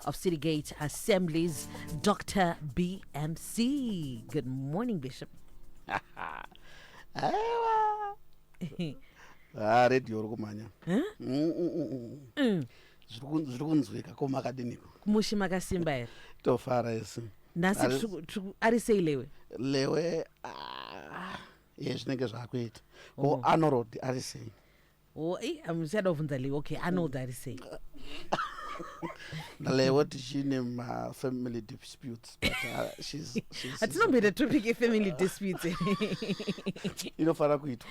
of Citygate Assemblies, Dr. BMC. Good morning, Bishop. Aiwa, ha, redhiyo uri kumhanya. Zviri kunzwika. Ko makadiniko? Mushe, makasimba here? Tofara isi. Nhasi ari sei Lewe? Lewe, ah, ye, zvinenge zvaakuita. Ko Arnold ari sei? Oh, muchada kubvunza Lewe. Okay, Arnold ari sei? Lewe tichine mafamily disputes, but she's Hatinomboita topic yefamily disputes. Inofanira kuitwa.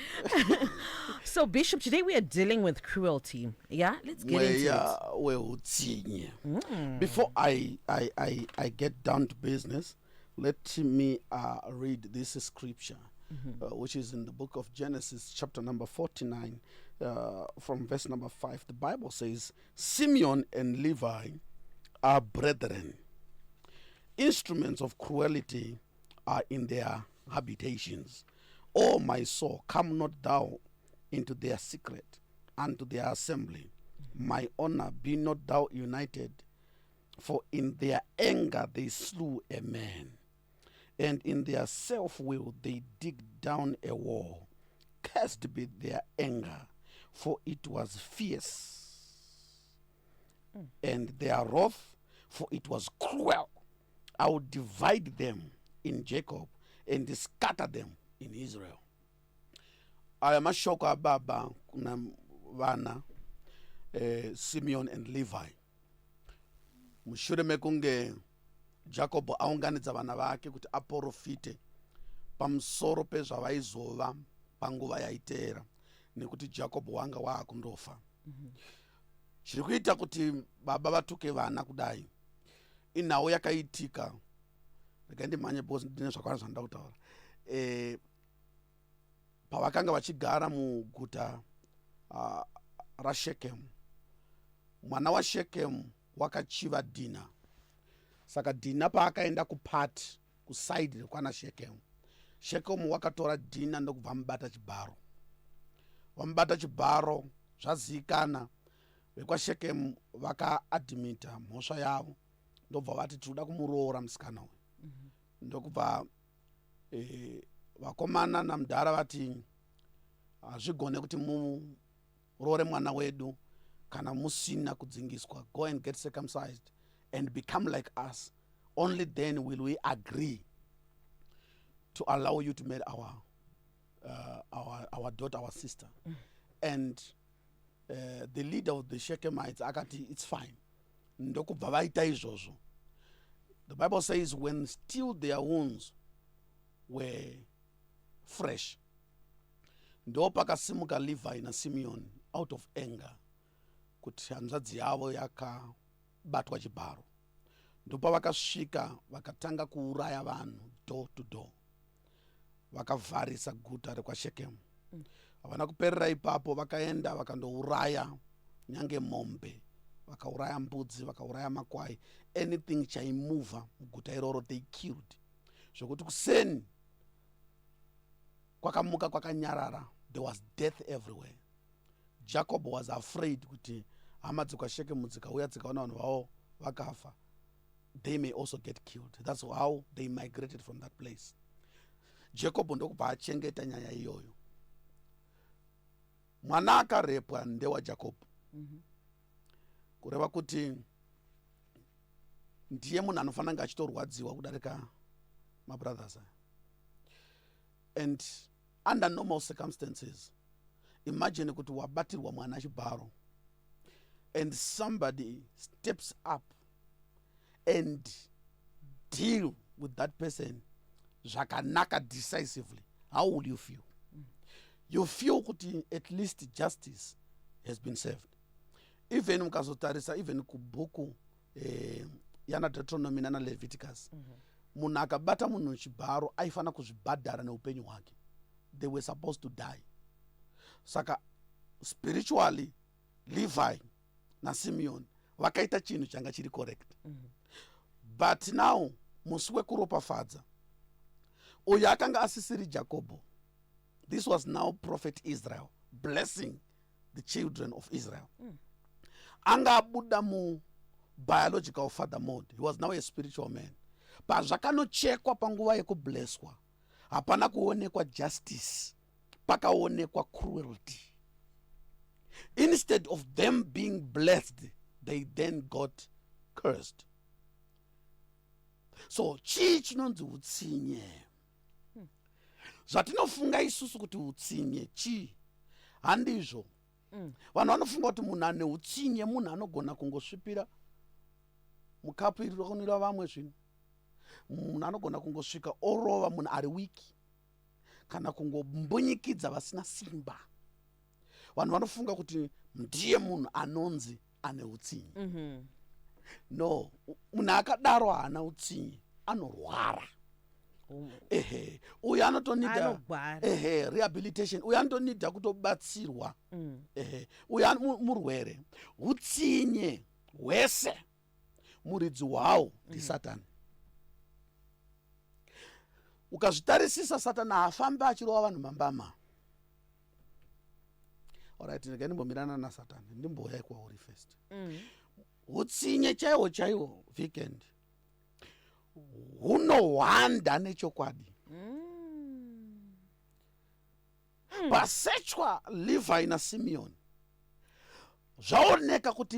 So, Bishop, today we are dealing with cruelty. Yeah, let's get into it. Mweya weutsinye. Before I get down to business, let me read this scripture, which is in the book of Genesis, chapter number 49, from verse number 5. The Bible says, "Simeon and Levi are brethren. Instruments of cruelty are in their habitations. O my soul, come not thou into their secret, unto their assembly. My honor, be not thou united, for in their anger they slew a man, and in their self will they dig down a wall. Cursed be their anger, for it was fierce, and their wrath, for it was cruel. I will divide them in Jacob and scatter them in Israel." Aya mashoko ababa kuna vana Simeon and Levi mushure mekunge Jakobho aunganidza vana vake kuti aprofite pamusoro pezvavaizova panguva yaiteera, nekuti Jakobho wanga waakundofa. Chiri kuita kuti baba vatuke vana kudai inhau yakaitika. Regai ndimhanye because ndine zvakawanda zvanoda kutaura. Pavakanga vachigara muguta raShekemu, mwana waShekemu wakachiva Dhina. Saka Dhina paakaenda kupati kuside rekwana Shekemu, Shekemu wakatora Dhina ndokubva amubata chibharo. Vamubata chibharo, zvazikana, vekwaShekemu vakaadmita mhosva yavo, ndobva vati, "Tinoda kumuroora musikana uyu." Ndokubva vakomana namudhara vati, "Hazvigone kuti muroore mwana wedu kana musina kudzingiswa. Go and get circumcised and become like us. Only then will we agree to allow you to marry our daughter, our sister." And the leader of the Shechemites akati, "It's fine." Ndokubva vaita izvozvo. The Bible says, when still their wounds were fresh, ndo pakasimuka Levi naSimeon out of anger kuti hanzvadzi yavo yakabatwa chibharo. Ndopavakasvika vakatanga kuuraya vanhu door to door, vakavharisa guta rekwaShekemu. Havana kuperera ipapo, vakaenda vakandouraya nyange mombe, vakauraya mbudzi, vakauraya makwai, anything chaimuvha muguta iroro they killed, zvokuti kuseni kwakamuka kwakanyarara. There was death everywhere. Jacob was afraid kuti hama dzekwaShekemu dzikauya dzikaona vanhu vavo vakafa, they may also get killed. That's how they migrated from that place. Jacob ndokubva achengeta nyaya iyoyo. Mwana akarepwa ndewaJacob, kureva kuti ndiye munhu anofanira kunge achitorwadziwa kudarika mabrothers aya. And under normal circumstances, imagine kuti wabatirwa mwana chibharo and somebody steps up and deal with that person zvakanaka, decisively. How will you feel? You feel kuti at least justice has been served. Even mukazotarisa even kubhuku yana Deuteronomy nana Leviticus, munhu akabata munhu chibharo aifanira kuzvibhadhara neupenyu hwake. They were supposed to die. Saka spiritually, Levi naSimeon vakaita chinhu changa chiri correct. But now musi wekuropafadza uyu akanga asisiri Jakobho. This was now Prophet Israel blessing the children of Israel. Anga abuda mubondage. Biological father mode. He was now a spiritual man. Pazvakanochekwa panguva yekublesswa, hapana kuonekwa justice, pakaonekwa cruelty. Instead of them being blessed, they then got cursed. So chii chinonzi utsinye? Zvatinofunga isusu kuti utsinye chii, handizvo. Vanhu vanofunga kuti munhu ane utsinye munhu anogona kungosvipira mukapu iri rakunwira vamwe zvinhu, munhu anogona kungosvika orova munhu ari weak, kana kungombunyikidza vasina simba. Vanhu vanofunga kuti ndiye munhu anonzi ane utsinye. No, munhu akadaro haana utsinye, anorwara. Ehe, uyu anotonida Anogwara. Ehe, rehabilitation. Uyu anotonida kutobatsirwa. Ehe, uyu murwere. Utsinye hwese muridzi hwawo ndisatani. Ukazvitarisisa, Satani haafambi achirova vanhu mambama. Alright, regai ndimbomirana nasatani, ndimbouyai kwauri first. Utsinye chaiwo chaiwo, weekend, hunohwanda nechokwadi. Pasechwa Levi naSimeon, zvaoneka kuti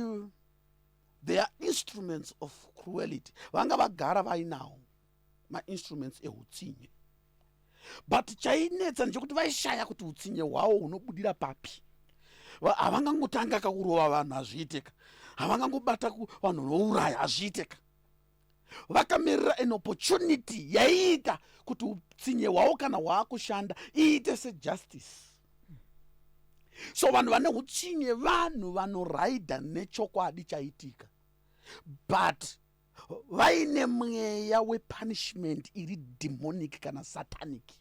they are instruments of cruelty. Vanga vagara vainawo mainstruments eutsinye, but chainetsa ndechekuti vaishaya kuti utsinye hwavo hunobudira papi. Havangangotanga kakurova vanhu, hazviiteka. Havangangobata vanhu nouraya, hazviiteka. Vakamirira an opportunity yaiita kuti utsinye hwavo kana hwaakushanda iite sejustice. So vanhu vane utsinye vanhu vanoraidha nechokwadi chaitika, but vaine mweya wepunishment iri demonic kana satanic.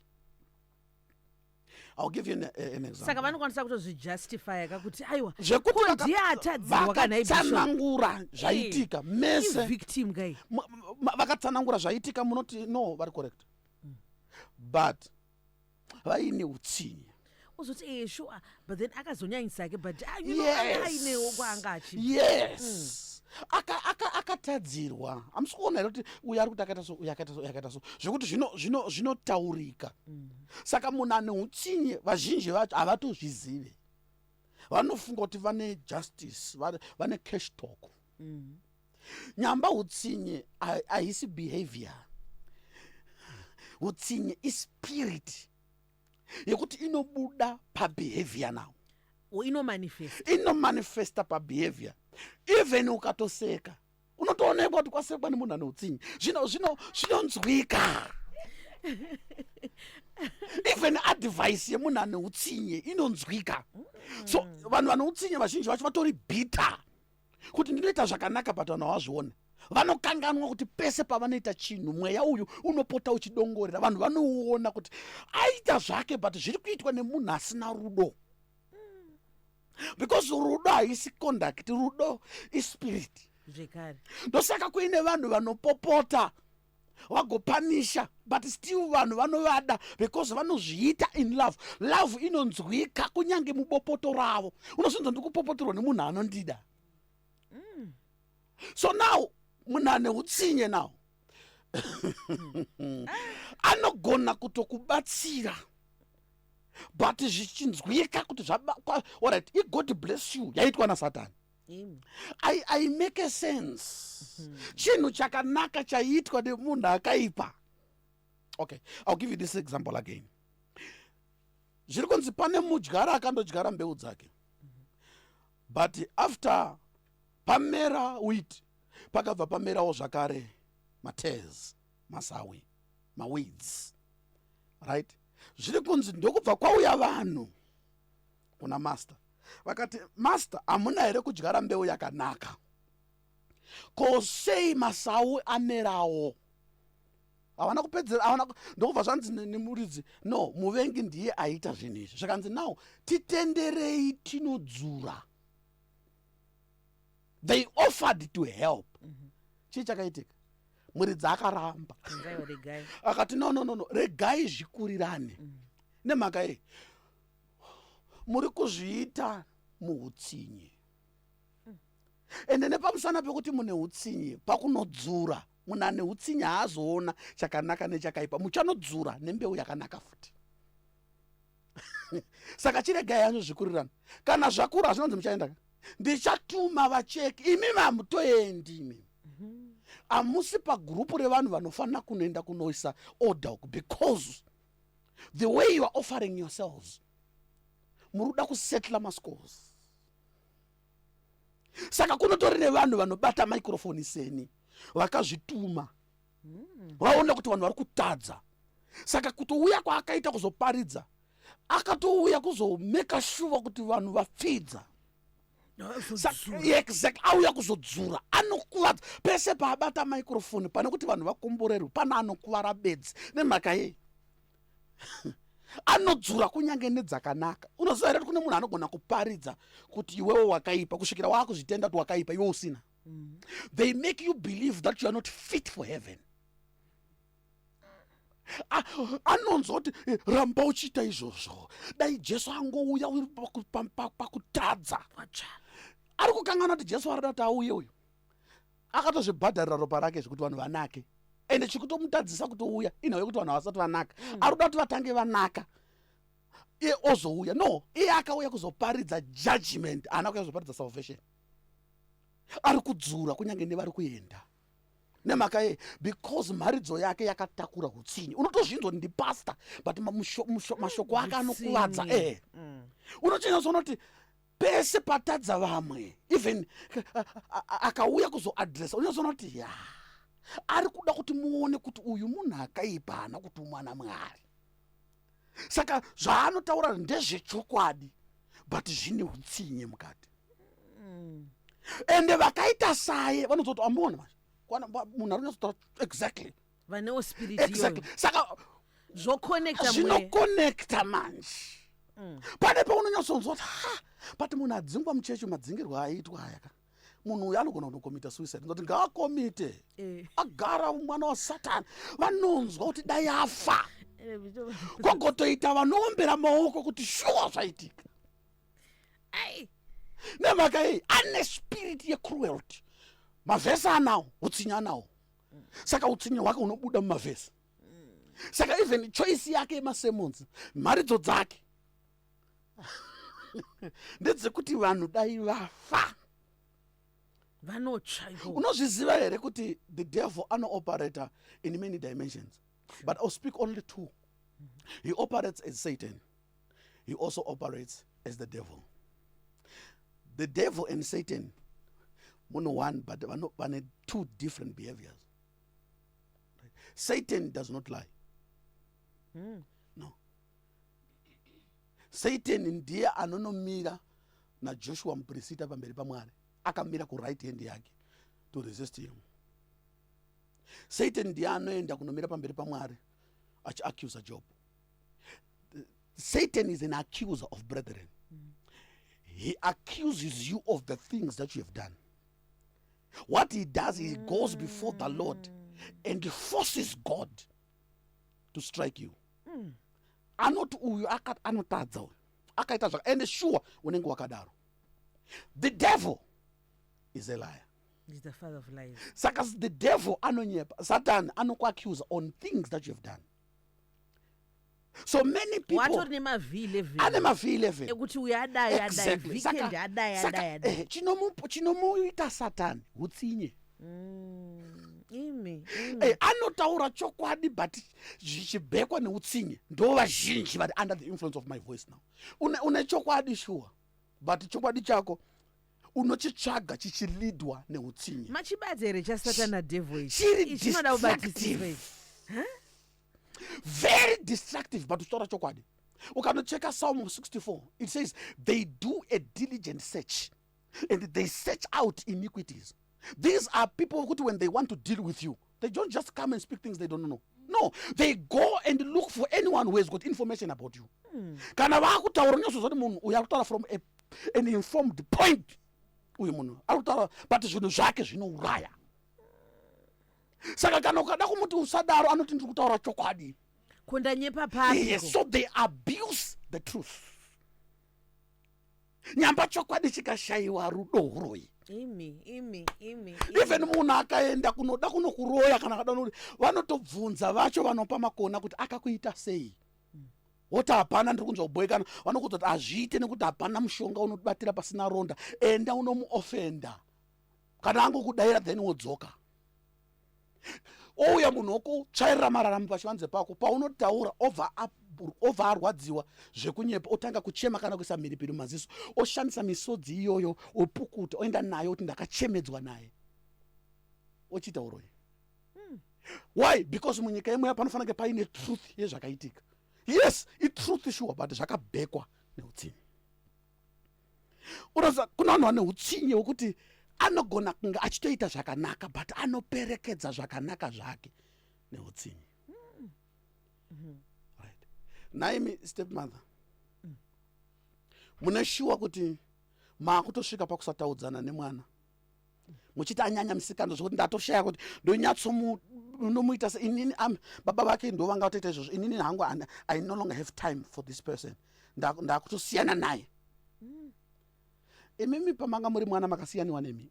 I'll give you an example. Saka vanokwanisa kutozvijustifya kakuti aiwa, Zvekuti ko ndiye atadzirwa kana vakatsanangura zvaitika mese. Victim kai. Vakatsanangura zvaitika, munoti no, vari correct, but vaine utsinye. Uzoti ee, sure, but then akazonyanyisa ke, but ah, anga ainewo kwaanga achi Yes, akatadzirwa. Hamusi kuona here kuti uyu ari kuti akaita so, uyu akaita so, uyu akaita so, zvekuti zvinotaurika. Saka munhu ane utsinye, vazhinji vacho havatozvizive. Vanofunga kuti vane justice, vane cash talk. Nyamba utsinye haisi behavior. Utsinye ispirit yekuti inobuda pabehavior now. Inomanifest. Inomanifesta pabehavior. Even ukatoseka, unotoonekwa kuti kwasekwa nemunhu ane utsinye. Zvinonzwika. Even advice yemunhu ane utsinye inonzwika. So vanhu vane utsinye vazhinji vacho vatori bitter kuti ndinoita zvakanaka, but vanhu havazviona. Vanokanganwa kuti pese pavanoita chinhu, mweya uyu unopota uchidongorera. Vanhu vanouona kuti aita zvake, but zviri kuitwa nemunhu asina rudo, because rudo haisi conduct, rudo ispirit. Zvekare. Ndosaka kuine vanhu vanopopota vagopanisha, but still vanhu vanovada because vanozviita in love. Love inonzwika kunyange mubopoto ravo. Unozvinzwa, ndikupopoterwa nemunhu anondida. So now munhu ane utsinye now anogona kutokubatsira, but zvichinzwika kuti alright, iGod bless you yaitwa nasatani. Imi. I make a sense. Chinhu chakanaka chaiitwa nemunhu akaipa. Okay, I'll give you this example again. Zviri kunzi pane mudyara akandodyara mbeu dzake, but after pamera wheat, pakabva pamerawo zvakare matares, masawi, maweeds, right? Zviri kunzi ndokubva kwauya vanhu kuna master, vakati, "Master, hamuna here kudyara mbeu yakanaka? Ko sei masau amerawo?" Havana kupedzera, havana ndokubva zvanzi nemuridzi, "No, muvengi ndiye aita zvinhu izvi." Zvikanzi, "Now titenderei tinodzura." They offered to help. Chii chakaitika? Muridzi akaramba. Ngaiwa, regai. Akati, "No, no, no, no, regai zvikurirane. Nemhaka yei? Muri kuzviita muutsinye." Ende nepamusana pekuti mune utsinye, pakunodzura munhu ane utsinye haazoona chakanaka nechakaipa, muchanodzura nembeu yakanaka futi. Saka chiregai hanyu zvikurirana. Kana zvakura hazvinonzi muchaenda ka? Ndichatuma vacheki, imi mamutoendi imi. Hamusi pagurupu revanhu vanofanira kunoenda kunoisa order uku, because the way you are offering yourselves, muri kuda kusetla mascores. Saka kunotori nevanhu vanobata microphone seni vakazvituma, vaona kuti vanhu vari kutadza. Saka kutouya kwaakaita kuzoparidza, akatouya kuzomeka shuva kuti vanhu vapfidza. Exactly, auya kuzodzura, anokuvadza pese paabata microphone. Pane kuti vanhu vakomborerwe, pane anokuvara bedzi. Nemhaka yei? Anodzura kunyange nedzakanaka. Unoziva here kuti kune munhu anogona kuparidza kuti iwewe wakaipa kusvikira waakuzvitenda kuti wakaipa, iwe usina? They make you believe that you are not fit for heaven. Anonzwa kuti ramba uchiita izvozvo, dai Jesu angouya uri pakutadza. Ari kukanganwa kuti Jesu arida kuti auye uyu akatozvibhadharira ropa rake zvekuti vanhu vanake, ende chikutomutadzisa kutouya inhau yekuti vanhu havasati vanaka. Ari kuda kuti vatange vanaka, iye ozouya. No, iye akauya kuzoparidza judgment, haana kuuya kuzoparidza salvation. Ari kudzura kunyange nevari kuenda. Nemhaka yei? Because mharidzo yake yakatakura utsinye. Unotozvinzwa kuti ndipasta, but mashoko ake anokuvadza. Unochinyatsona kuti pese patadza vamwe, even akauya kuzoadresa, unyatsona kuti ya ari kuda kuti muone kuti uyu munhu akaipa, haana kutumwa naMwari. Saka zvaanotaura ndezvechokwadi, but zvine utsinye mukati. Ende vakaita saye vanozoti amuona manje munhu ari kunyatsotaura exactly. Vanewo spirit. Exactly, saka zvokonekta. Zvinokonekta manje. Pane paunonyatsonzwa kuti ha, but munhu adzingwa muchechi, madzingirwo aiitwa aya ka, munhu uyu anogona kunokomita suicide. Ndoti ngaakomite. Agara mwana waSatani. Vanonzwa kuti dai afa, kogotoita vanoombera maoko kuti shuwa zvaitika. Ai. Nemhaka yei? Ane spirit yecruelty. Mavhesi anawo utsinye, anawo. Saka utsinye hwake hunobuda mumavhesi. Saka even choice yake yemasermons, mharidzo dzake ndedzekuti vanhu dai vafa. Vanotsva ivo. Unozviziva here kuti the devil anooperata in many dimensions, but I'll speak only two? He operates as Satan, he also operates as the devil. The devil and Satan munhu one, but vane two different behaviors. Satan does not lie. No, Satan ndiye anonomira naJoshua mupurisita pamberi paMwari, akamira kuright hand yake to resist him. Satan ndiye anoenda kunomira pamberi paMwari achiaccusa Job. Satan is an accuser of brethren. He accuses you of the things that you have done. What he does, he goes before the Lord and forces God to strike you. Anoti uyu anotadza, uyu akaita zvaka, ende sure unenge wakadaro. The devil is a liar. He's the father of lies. Saka the devil anonyepa. Satan anokuaccusa on things that you have done. So many people Watori nemavhi 11. Ane mavhi 11. Ekuti uyu adai, adai. Exactly. Weekend adai, adai, adai. Chinomuita Satani utsinye. Imi imi. Anotaura chokwadi, but zvichibhekwa neutsinye. Ndo vazhinji vari under the influence of my voice now. Une chokwadi sure, but chokwadi chako unochitsvaga chichilidwa neutsinye. Machibata here chaSatan nadevil ichi? Chiri Ichi chinoda kubatisiswa. Destructive. Ichi. Very destructive, but uchitaura chokwadi. Ukanocheka Psalm 64, it says they do a diligent search and they search out iniquities. These are people who, when they want to deal with you, they don't just come and speak things they don't know. No, they go and look for anyone who has got information about you. Kana vaakutaura, unyatsozwa kuti munhu uyu ari kutaura from an informed point. Uyu munhu ari kutaura, but zvinhu zvake zvinouraya. Saka kana ukada kumuti usadaro, anoti ndiri kutaura chokwadi. Kundanyepa papi? Yes, so they abuse the truth. Nyamba chokwadi chikashayiwa rudo, huroyi. Imi, imi, imi. Even munhu akaenda kunoda kunokuroya kana akada kunoti, vanotobvunza vacho vanopa makona kuti akakuita sei. Woti hapana, ndiri kunzwa kubhoikana. Vanokuudza kuti hazviite nekuti hapana mushonga unobatira pasina ronda. Enda unomuofenda, kana angokudaira then wodzoka. Ouya munhu wokutsvairira mararamo pachivanze pako, paunotaura obva arwadziwa zvekunyepa, otanga kuchema kana kuisa mhiripiri mumaziso, oshandisa misodzi iyoyo, opukuta, oenda nayo kuti ndakachemedzwa naye, ochiita uroyi. Why? Because munyika yemweya panofanira kunge paine truth yezvakaitika. Yes, itruth sure, but zvakabhekwa neutsinye. Unoziva kuna vanhu vane utsinye hwekuti anogona kunge achitoita zvakanaka, but anoperekedza zvakanaka zvake neutsinye. Right, naimi stepmother, mune shuwa kuti maakutosvika pakusataudzana nemwana, muchiti anyanya musikana zvokuti ndatoshaya kuti ndonyatsomunomuita se inini baba vake ndo vanga vatoita izvozvo. Inini hangu I no longer have time for this person. Ndakutosiyana naye. Imimi pamanga muri mwana makasiyaniwa nemi.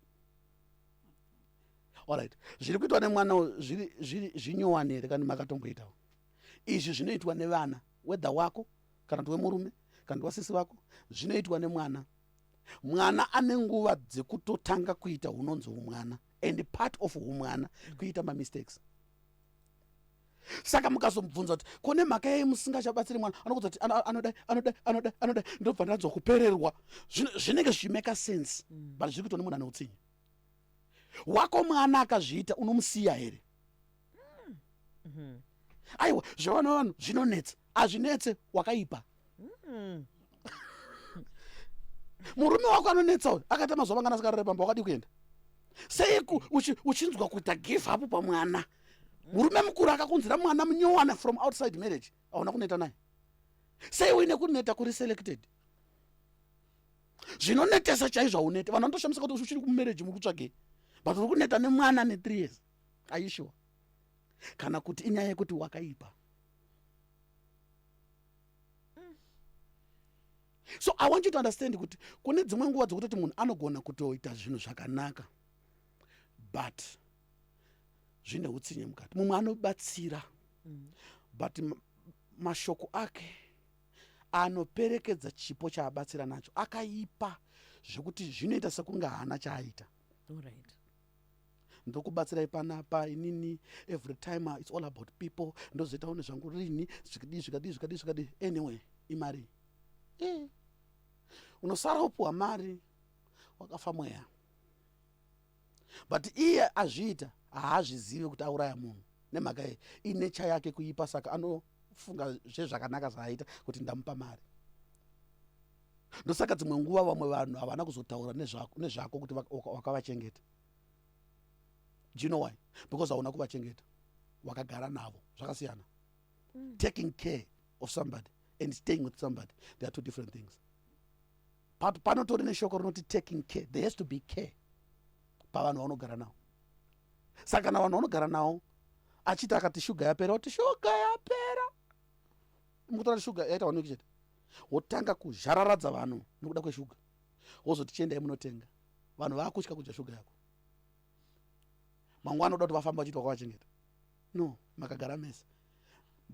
Alright, zviri kuitwa nemwana uyu zviri zvinyowani here kana makatomboitawo izvi zvinoitwa nevana, whether wako kana kuti wemurume kana kuti wasisi vako? Zvinoitwa nemwana. Mwana ane nguva dzekutotanga kuita hunonzi umwana, and part of umwana kuita mamistakes. Saka mukazomubvunza kuti kune mhaka yei musingachabatsiri mwana, anokuudza kuti anodai, anodai, anodai, anodai, ndobva ndanzwa kupererwa. Zvinenge zvichimeka sense, but zviri kuitwa nemunhu ane utsinye. Wako mwana akazviita, unomusiya here? Aiwa, zvevana vanhu zvinonetsa. Hazvinetse, wakaipa. Murume wako anonetsa uyu, akaita mazuva mangana asikarare pamba, wakadi kuenda seiku uchinzwa kuita give up pamwana? Murume mukuru akakunzira mwana munyowana from outside marriage, hauna kuneta naye. Sei uine kuneta kuri selected? Zvinonetesa chaizvo, haunete. Vanhu vanotoshamisa kuti uchiri kumarriage, muri kutsvagei? But uri kuneta nemwana ne3 years. Are you sure? Kana kuti inyaya yekuti wakaipa? So I want you to understand kuti kune dzimwe nguva dzekutoti munhu anogona kutoita zvinhu zvakanaka, but zvine utsinye mukati. Mumwe anobatsira, but mashoko ake anoperekedza chipo chaabatsira nacho akaipa zvekuti zvinoita sekunge haana chaaita. Ndokubatsirai panapa inini every time, it's all about people. Ndozoitawo nezvangu rini? Zvikadii, zvikadii, zvikadii, zvikadii. Anyway, imari. Unosara upiwa mari, wakafa mweya. But iye azviita haazvizivi kuti auraya munhu nemhaka yei. Inecha yake kuipa, saka anofunga zvezvakanaka zvaaita kuti ndamupa mari. Ndosaka dzimwe nguva vamwe vanhu havana kuzotaura nezvako kuti wakavachengeta. Do you know why? Because hauna kuvachengeta, wakagara navo. Zvakasiyana. Taking care of somebody and staying with somebody, they are two different things. Panotori neshoko rinoti taking care. There has to be care pavanhu vaunogara navo. Saka kana vanhu vanogara navo achiti akati shuga yapera, kuti shuga yapera, mukutora kuti shuga yaita 1 week chete, wotanga kuzhararadza vanhu nekuda kweshuga, wozoti chiendai munotenga. Vanhu vaakutya kudya shuga yako. Mangwana uda kuti vafamba vachiti wakavachengeta. No, makagara mese.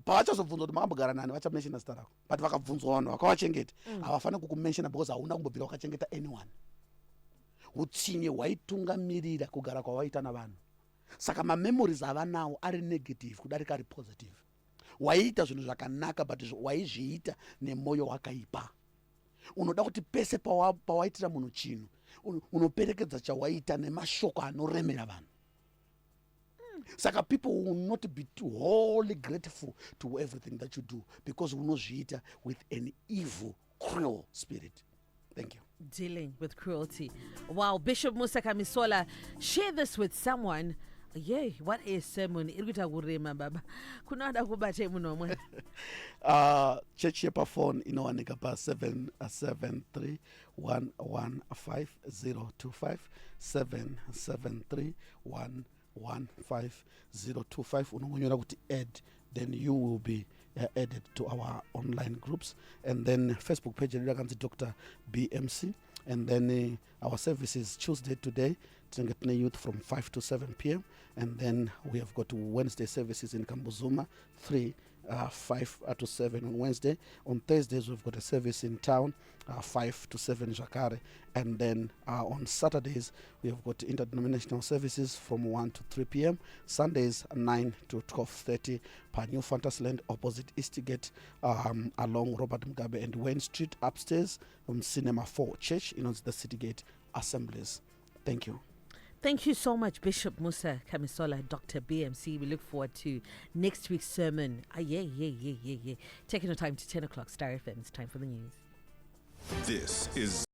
Pavachazobvunzwa kuti makambogara nani, vachamentiona zita rako. But vakabvunzwa vanhu vakavachengeta, havafaniri kukumentiona because hauna kumbobvira wakachengeta anyone. Utsinye hwaitungamirira kugara kwavaita navanhu, saka mamemories avanawo ari negative kudarika ari positive. Waiita zvinhu zvakanaka, but waizviita nemwoyo wakaipa. Unoda kuti pese pawaitira munhu chinhu, unoperekedza chawaita nemashoko anoremera vanhu. Saka people will not be too wholly grateful to everything that you do because unozviita with an evil, cruel spirit. Thank you. Dealing with cruelty. Wow, Bishop Musa Kamisola, share this with someone. Yay, what a sermon. Iri kuita kurema baba. Kunoda kubata munhu wamwe. Chechi yepafoni inowanika pa773 115025, 773 115025. Unongonyora kuti add, then you will be added to our online groups. And then Facebook page yedu yakanzi Dr BMC. And then our services, Tuesday today tinenge tine youth from 5 to 7 p.m., and then we have got Wednesday services in Kambuzuma 3, 5 to 7 on Wednesday. On Thursdays we've got a service in town, 5 to 7 zvakare. And then on Saturdays we have got interdenominational services from 1 to 3 p.m. Sundays 9 to 12:30 per New Fantasyland, opposite Eastgate, along Robert Mugabe and Wayne Street, upstairs from Cinema 4 Church, the City Gate Assemblies. Thank you. Thank you so much, Bishop Musa Kamisola, Dr. BMC. We look forward to next week's sermon. Ah, yeah. Taking your time to 10 o'clock, Star FM. It's time for the news. This is